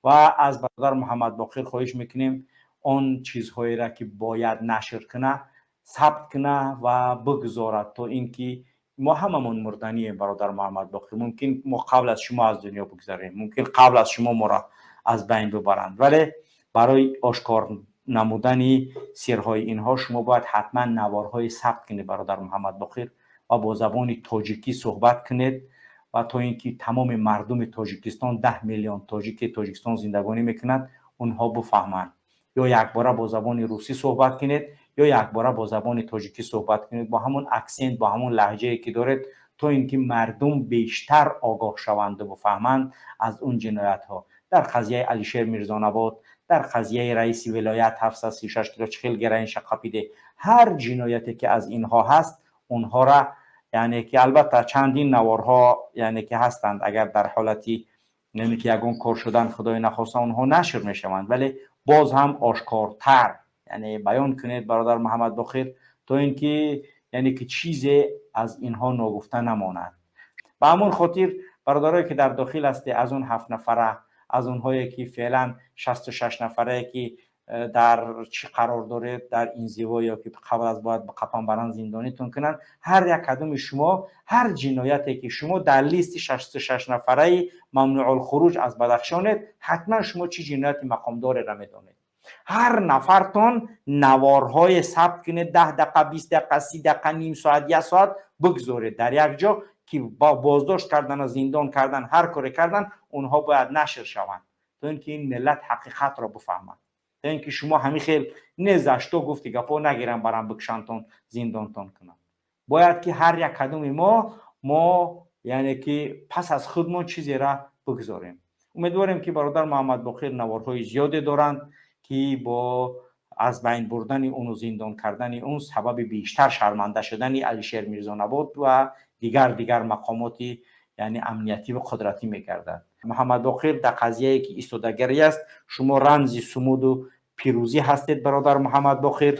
Ва аз бародар Муҳаммад Боқир хоҳиш мекунем, он чизҳоеро, ки бояд нашр куна, сабт куна ва бигузорад, то ин ки мо ҳамамон мурданием. Бародар Муҳаммад Боқир, мумкин мо қабл аз шумо аз дунё бигзарем, мумкин қабл аз шумо моро аз байн бибаранд, вале барои ошкор намудани сирҳои инҳо шумо бояд ҳатман наворҳои сабт кунед, бародар Муҳаммад Боқир, ва бо забони тоҷикӣ суҳбат кунед ва то ин ки тамоми мардуми Тоҷикистон, 10 миллион тоҷике Тоҷикистон зиндагонӣ мекунад, онҳо бифаҳманд. Ё якбора бо забони русӣ суҳбат кунед, ё якбора бо забони тоҷикӣ суҳбат кунед, бо ҳамон аксент, бо ҳамон лаҳҷае, ки доред, то ин ки мардум бештар огоҳ шаванду бифаҳманд аз он ҷиноятҳо дар қазияи Алишер Мирзонабод, дар қазияи раиси вилоят 736 кило чӣ хел героинша қапиде, ҳар ҷинояте, ки аз инҳо ҳаст, онҳора, яъне ки албатта чандин наворҳо, яъне ки ҳастанд, агар дар ҳолати, яъне ки ягон кор шудан, худои нахоста, онҳо нашр мешаванд, вале боз ҳам ошкортар, яъне баён кунед, бародар Муҳаммад Боқир, то ин ки, яъне ки чизе аз инҳо ногуфта намонад. Ба ҳамон хотир, бародарое, ки дар дохил ҳасте, аз он ҳафт нафара, аз онҳое, ки феълан 66 нафарае, ки дар чӣ қарор доред, дар инзиво ё ки қабл аз бояд ба қапан баран зиндонитон кунанд, ҳар як кадоми шумо ҳар ҷинояте, ки шумо дар листи 66 нафараи мамнуъулхуруҷ аз Бадахшонед, ҳатман шумо чӣ ҷинояти мақомдореро медонед. Ҳар нафартон наворҳое сабт кунед, 10 дақиқа, 20 дақиқа, 30 дақиқа, ним соат, як соат бигзоред дар як ҷо, ки боздошт кардану зиндон кардан, ҳар коре кардан, онҳо бояд нашр шаванд, то ин ки ин миллат ҳақиқатро бифаҳмад, то ин ки шумо ҳамин хел не за что гуфти гапҳо нагирам, барам бикушантон, зиндонтон кунанд. Бояд ки ҳар як кадоми мо, яъне ки пас аз худмон чизеро бигзорем. Умедворем, ки бародар Муҳаммад Боқир наворҳои зиёде доранд, ки бо аз байн бурдани уну зиндон кардани он сабаби бештар шарманда шудани Алишер Мирзонабод ва дигар мақомоти, яъне амниятӣ ва қудратӣ мегардад. Муҳаммад Боқир дар қазияе, ки истодагарӣ аст, шумо рамзи сумуду пирӯзӣ ҳастед, бародар Муҳаммад Боқир.